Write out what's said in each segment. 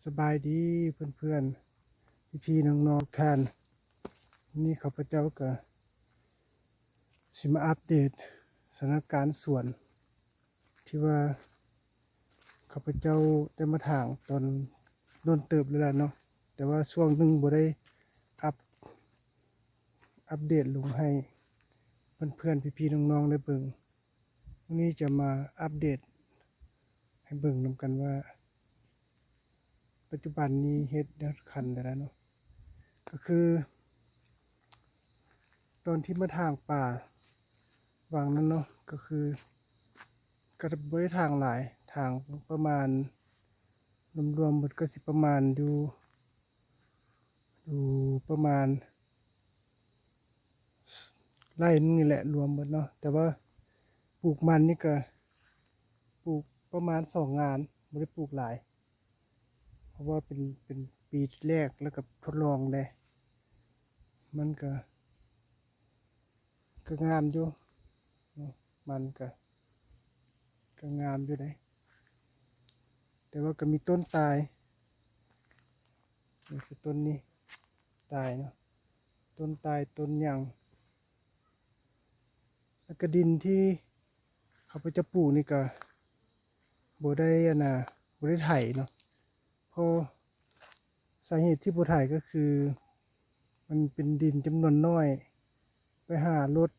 ສະບາຍດີເພື່ອນໆ ພີ່ໆ ນ້ອງໆ ທຸກທ່ານ. ມື້ນີ້ຂ້າພະເຈົ້າກະຊິມາອັບເດດສະຖານະການສວນ ທີ່ວ່າຂ້າພະເຈົ້າໄດ້ມາຖາງຕອນດົນເຕີບແລ້ວລະເນາະ, ແຕ່ວ່າຊ່ວງໜຶ່ງບໍ່ໄດ້ອັບ ອັບເດດລົງໃຫ້ເພື່ອນໆ ພີ່ໆ ນ້ອງໆ ໄດ້ເບິ່ງ. ມື້ນີ້ຈະມາອັບເດດໃຫ້ເບິ່ງນຳກັນວ່າ ປັດຈຸບັນນີ້ເຮັດຮອດຂັ້ນໃດແລ້ວເນາະ. ກະຄືຕອນທີ່ມາຖາງປ່າຫວ່າງນັ້ນເນາະ ກະຄືກະບໍ່ໄດ້ຖາງຫຼາຍ, ຖາງປະມານ ລວມໆ ເບິດກະຊິປະມານຢູ່ ຢູ່ປະມານໄລ່ໜຶ່ງນີ້ແຫຼະ ລວມເບິດເນາະ. ແຕ່ວ່າປູກມັນນີ້ກະ ປູກປະມານສອງງານ ບໍ່ໄດ້ປູກຫຼາຍ ເພາະວ່າເປັນ ເປັນປີແລກ ແລ້ວກະທົດລອງແດ່. ມັນກະ ກະງາມຢູ່ເນາະ, ມັນກະ ກະງາມຢູ່ເດ້ ແຕ່ວ່າກະມີຕົ້ນຕາຍ. ນີ້ຄືຕົ້ນນີ້ຕາຍເນາະ, ຕົ້ນຕາຍ ຕົ້ນຫຍັງ. ແລ້ວກະດິນທີ່ຂ້າພະເຈົ້າປູກນີ້ກະບໍ່ໄດ້ ອັນນ່າ ບໍ່ໄດ້ໄຖເນາະ, ເພາະສາເຫດທີ່ບໍ່ໄຖກະຄືມັນເປັນດິນຈຳນວນໜ້ອຍ, ໄປຫາລົດ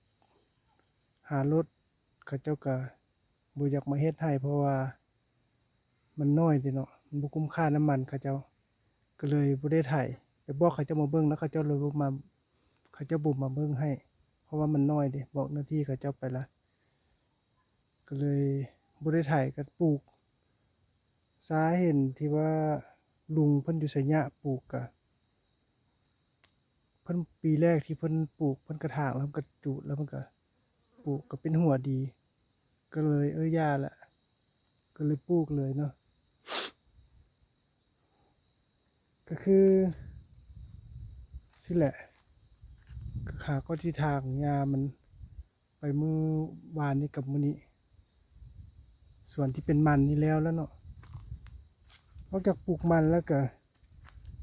ຫາລົດ ເຂົາເຈົ້າກະບໍ່ຢາກມາເຮັດໃຫ້ ເພາະວ່າມັນໜ້ອຍເດ້ເນາະ, ມັນບໍ່ກຸ້ມຄ່ານ້ຳມັນເຂົາເຈົ້າ ກະເລີຍບໍ່ໄດ້ໄຖ. ໄປບອກເຂົາເຈົ້າມາເບິ່ງ ແລ້ວເຂົາເຈົ້າເລີຍບໍ່ມາ ເຂົາເຈົ້າບໍ່ມາເບິ່ງໃຫ້ ເພາະວ່າມັນໜ້ອຍເດ້, ບອກເນື້ອທີ່ເຂົາເຈົ້າໄປລະ ກະເລີຍບໍ່ໄດ້ໄຖ ກະປູກ. ສາເຫດທີ່ວ່າລຸງເພິ່ນຢູ່ໄຊຍະປູກກະ ເພິ່ນ ປີແລກທີ່ເພິ່ນປູກ ເພິ່ນກະຖາງ ແລ້ວເພິ່ນກະຈູດ ແລ້ວເພິ່ນກະປູກ ກະເປັນຫົວດີ ກະເລີຍ ເອີ ຢ່າລະ ກະເລີຍປູກເລີຍເນາະ. ກະຄືຊີ້ແຫຼະ ກະຫາກໍຊິຖາງຫຍ້າມັນ ໄປມື້ວານນີ້ກັບມື້ນີ້ ສວນທີ່ເປັນມັນນີ້ແລ້ວລະເນາະ. ນອກຈາກປູກມັນແລ້ວກະ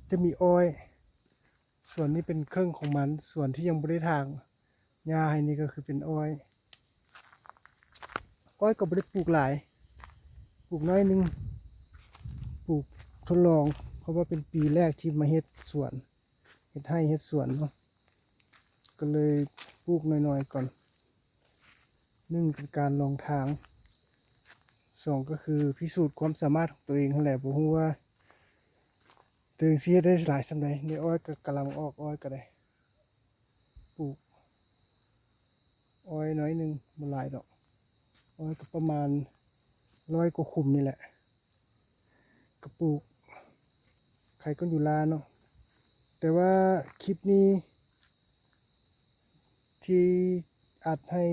ຈະມີອ້ອຍ, ສວນນີ້ເປັນເຄິ່ງຂອງມັນ, ສວນທີ່ຍັງບໍ່ໄດ້ຖາງຫຍ້າໃຫ້ນີ້ກະຄືເປັນອ້ອຍ. ອ້ອຍກະບໍ່ໄດ້ປູກຫຼາຍ, ປູກໜ້ອຍໜຶ່ງ, ປູກທົດລອງ ເພາະວ່າເປັນປີແລກທີ່ມາເຮັດສວນ ເຮັດໄຮ່ເຮັດສວນເນາະ, ກະເລີຍປູກໜ້ອຍໆກ່ອນ. ໜຶ່ງເປັນການລອງທາງ, ສອງກະຄືພິສູດຄວາມສາມາດຂອງໂຕເອງຫັ້ນແຫຼະ, ບໍ່ຮູ້ວ່າໂຕເອງຊິເຮັດໄດ້ຫຼາຍສ່ຳໃດ. ນີ້ອ້ອຍກະກຳລັງອອກ, ອ້ອຍກະໄດ້ ປູກອ້ອຍໜ້ອຍໜຶ່ງ ບໍ່ຫຼາຍດອກ, ອ້ອຍກະປະມານຮ້ອຍກວ່າຂຸມນີ້ແຫຼະ. ກະປູກໄຄກອນຢູລາເນາະ, ແຕ່ວ່າຄລິບນີ້ທີ່ອັດໃຫ້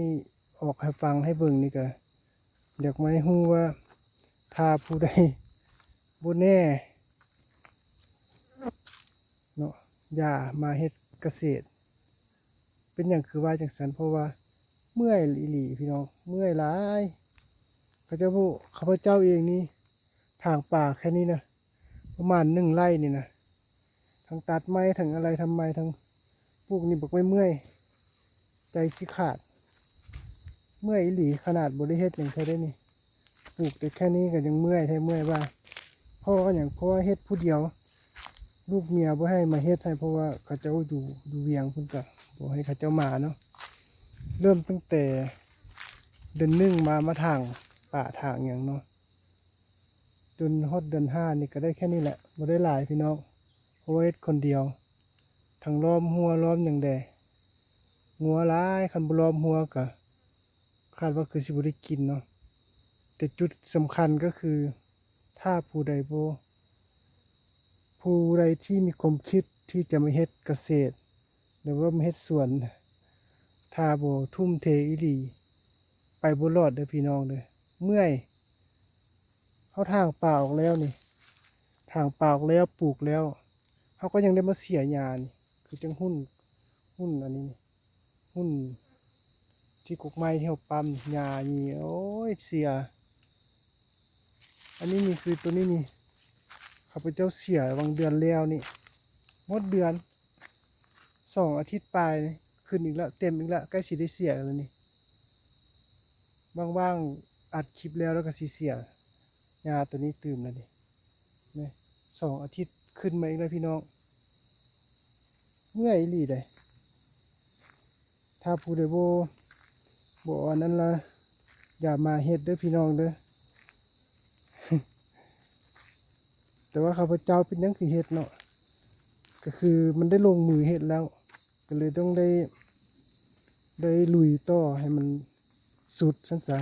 ອອກໃຫ້ຟັງໃຫ້ເບິ່ງນີ້ກະ ຢາກມາໃຫ້ຮູ້ວ່າ ຖ້າຜູ້ໃດບໍ່ແນ່ເນາະ ຢ່າມາເຮັດກະເສດ. ເປັນຫຍັງຄືວ່າຈັ່ງຊັ້ນ? ເພາະວ່າເມື່ອຍອີ່ຫຼີພີ່ນ້ອງ, ເມື່ອຍຫຼາຍ. ເຂົາເຈົ້າ ຂ້າພະເຈົ້າເອງນີ້ ຖາງປ່າແຄ່ນີ້ນະ ປະມານໜຶ່ງໄລ່ນີ້ນະ, ທັງຕັດໄມ້ ທັງອະໄລທຳໄມ ທັງປູກນີ້ ບັກເມື່ອຍ ໃຈຊິຂາດ. ເມື່ອຍອີ່ຫຼີ ຂະໜາດບໍ່ໄດ້ເຮັດຫຍັງເທື່ອເດ້ນີ້, ປູກແຕ່ແຄ່ນີ້ກະຍັງເມື່ອຍແທ້ເມື່ອຍວ່າ. ເພາະຫຍັງ? ເພາະວ່າເຮັດຜູ້ດຽວ, ລູກເມຍບໍ່ໃຫ້ມາເຮັດໃຫ້ ເພາະວ່າເຂົາເຈົ້າຢູ່ ຢູ່ວຽງພຸ້ນ ກະບໍ່ໃຫ້ເຂົາເຈົ້າມາເນາະ. ເລີ່ມຕັ້ງແຕ່ເດືອນໜຶ່ງມາ ມາຖາງປ່າຖາງຫຍັງເນາະ, ຈົນຮອດເດືອນຫ້ານີ້ກະໄດ້ແຄ່ນີ້ແຫຼະ, ບໍ່ໄດ້ຫຼາຍພີ່ນ້ອງ. ເພາະວ່າເຮັດຄົນດຽວ ທັງລ້ອມຮົ້ວລ້ອມຫຍັງແດ່, ງົວຫຼາຍ, ຄັນບໍ່ລ້ອມຮົ້ວກະຄາດວ່າຄືຊິບໍ່ໄດ້ກິນເນາະ. ແຕ່ຈຸດສຳຄັນກະຄື ຖ້າຜູ້ໃດບໍ່ ຜູ້ໃດທີ່ມີຄວາມຄິດທີ່ຈະມາເຮັດກະເສດ ຫຼືວ່າມາເຮັດສວນ, ຖ້າບໍ່ທຸ່ມເທອີ່ຫຼີ ໄປບໍ່ລອດເດີພີ່ນ້ອງເດີ, ເມື່ອຍ. ເຮົາຖາງປ່າອອກແລ້ວນີ້, ຖາງປ່າອອກແລ້ວ ປູກແລ້ວ, ເຮົາກະຍັງໄດ້ມາເສຍຫຍ້ານີ້. ຄືຈັ່ງຫຸ້ນ ຫຸ້ນອັນນີ້ນີ້ ຫຸ້ນທີ່ກົກໄມ້ທີ່ເຮົາປ້ຳຫຍ້ານີ້ ໂອ້ຍ ເສຍ. ອັນນີ້ນີ້ ຄືໂຕນີ້ນີ້ ຂ້າພະເຈົ້າເສຍຫວ່າງເດືອນແລ້ວນີ້ ໝົດເດືອນ ສອງອາທິດປາຍນີ້ ຂຶ້ນອີກແລ້ວ ເຕັມອີກແລ້ວ ໃກ້ຊິໄດ້ເສຍແລ້ວນີ້. ວ່າງໆ ອັດຄລິບແລ້ວ ແລ້ວກໍຊິເສຍຫຍ້າໂຕນີ້ຕື່ມແລ້ວນີ້ ນີ້ ສອງອາທິດຂຶ້ນມາອີກແລ້ວພີ່ນ້ອງ. ເມື່ອຍອີ່ຫຼີໃດ໋ ຖ້າຜູ້ໃດບໍ່ ບໍ່ອັນນັ້ນລະ ຢ່າມາເຮັດເດີພີ່ນ້ອງເດີ. ແຕ່ວ່າຂ້າພະເຈົ້າເປັນຫຍັງຄືເຮັດເນາະ ກໍຄືມັນໄດ້ລົງມືເຮັດແລ້ວ ກໍເລີຍຕ້ອງໄດ້ ໄດ້ລຸຍຕໍ່ໃຫ້ມັນສຸດຊັ້ນຊະ.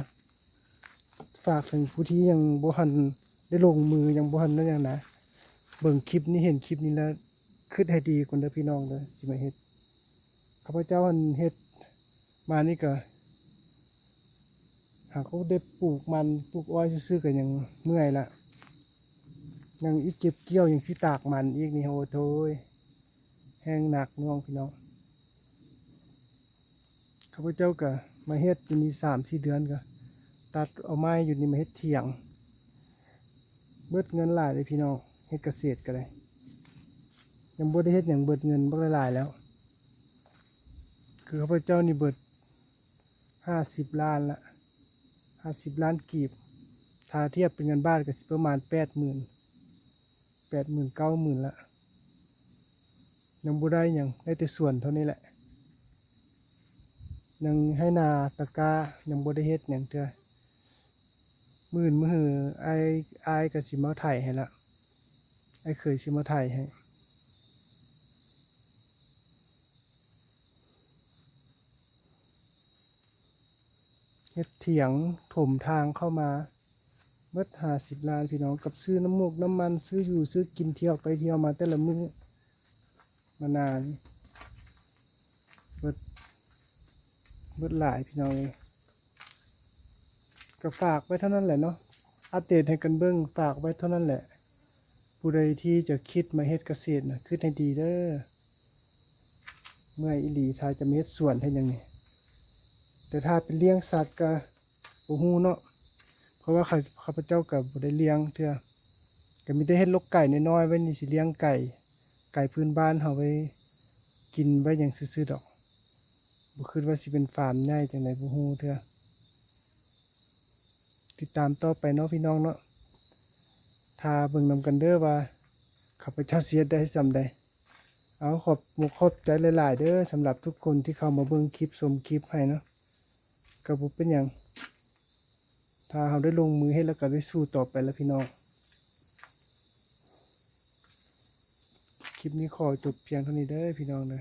ຝາກເຖິງຜູ້ທີ່ຍັງບໍ່ທັນໄດ້ລົງມື ຍັງບໍ່ທັນນັ້ນຫຍັງນະ ເບິ່ງຄລິບນີ້ ເຫັນຄລິບນີ້ແລ້ວ ຄິດໃຫ້ດີກ່ອນເດີພີ່ນ້ອງເດີ ຊິມາເຮັດ. ຂ້າພະເຈົ້າຫັ້ນເຮັດມານີ້ກໍ ຫາກໄດ້ປູກມັນ ປູກອ້ອຍຊື່ໆ ກໍຍັງເມື່ອຍລະ ຍັງອີກເກັບກ່ຽວ ຍັງຊິຕາກມັນອີກນີ້ ໂອ້ໂທ້ຍ ແຮງໜັກໜ່ວງພີ່ນ້ອງ. ຂ້າພະເຈົ້າກໍມາເຮັດຢູ່ນີ້ສາມສີ່ເດືອນ ກໍຕັດເອົາໄມ້ຢູ່ນີ້ມາເຮັດຖຽງ ເບິດເງິນຫຼາຍເດ້ພີ່ນ້ອງ ເຮັດກະເສດກໍໄດ້ ຍັງບໍ່ໄດ້ເຮັດຫຍັງ ເບິດເງິນບັກຫຼາຍໆແລ້ວ. ຄືຂ້າພະເຈົ້ານີ້ເບິດຫ້າສິບລ້ານລະ ຫ້າສິບລ້ານກີບ ຖ້າທຽບເປັນເງິນບາດກໍຊິປະມານແປດໝື່ນ ແປດໝື່ນ ເກົ້າໝື່ນລະ ຍັງບໍ່ໄດ້ຫຍັງ ໄດ້ແຕ່ສວນເທົ່ານີ້ແຫຼະ ຍັງໄຮ່ນາຕະກ້າ ຍັງບໍ່ໄດ້ເຮັດຫຍັງເທື່ອ. ມື້ອື່ນມື້ຮື ອ້າຍ ອ້າຍກໍຊິມາໄຖໃຫ້ລະ ອ້າຍເຂີຍຊິມາໄຖໃຫ້. ເຮັດຖຽງ ຖົມທາງເຂົ້າມາ ເບິດຫ້າສິບລ້ານພີ່ນ້ອງ ກັບຊື້ນ້ຳໝົກນ້ຳມັນ ຊື້ຢູ່ຊື້ກິນ ທ່ຽວໄປທ່ຽວມາແຕ່ລະມື້ ມານານີ້ ເບິດ ເບິດຫຼາຍພີ່ນ້ອງເອີຍ. ກໍຝາກໄວ້ເທົ່ານັ້ນແຫຼະເນາະ ອັບເດດໃຫ້ກັນເບິ່ງ ຝາກໄວ້ເທົ່ານັ້ນແຫຼະ. ຜູ້ໃດທີ່ຈະຄິດມາເຮັດກະເສດນະ ຄິດໃຫ້ດີເດີ ເມື່ອຍອີ່ຫຼີ ຖ້າຈະມາເຮັດສວນເຮັດຫຍັງນີ້. ແຕ່ຖ້າເປັນລ້ຽງສັດກະບໍ່ຮູ້ເນາະ ເພາະວ່າຂ້າ ຂ້າພະເຈົ້າກະບໍ່ໄດ້ລ້ຽງເທື່ອ ກະມີແຕ່ເຮັດລົກໄກ່ນ້ອຍໆໄວ້ນີ້ ຊິລ້ຽງໄກ່ ໄກ່ພື້ນບ້ານເຮົາໄວ້ກິນໄວ້ຫຍັງຊື່ໆດອກ ບໍ່ຄິດວ່າຊິເປັນຟາມໃຫຍ່ຈັ່ງໃດ ບໍ່ຮູ້ເທື່ອ. ຕິດຕາມຕໍ່ໄປເນາະພີ່ນ້ອງເນາະ ຖ້າເບິ່ງນຳກັນເດີວ່າຂ້າພະເຈົ້າຊິເຮັດໄດ້ສ່ຳໃດ. ເອົາ ຂອບມົກຂອບໃຈຫຼາຍໆເດີ ສຳລັບທຸກຄົນທີ່ເຂົ້າມາເບິ່ງຄລິບ ຊົມຄລິບໃຫ້ເນາະ ກໍບໍ່ເປັນຫຍັງ ຖ້າເຮົາໄດ້ລົງມືເຮັດແລ້ວກໍໄດ້ສູ້ຕໍ່ໄປລະພີ່ນ້ອງ. ຄລິບນີ້ຂໍຈົບພຽງເທົ່ານີ້ເດີພີ່ນ້ອງເດີ.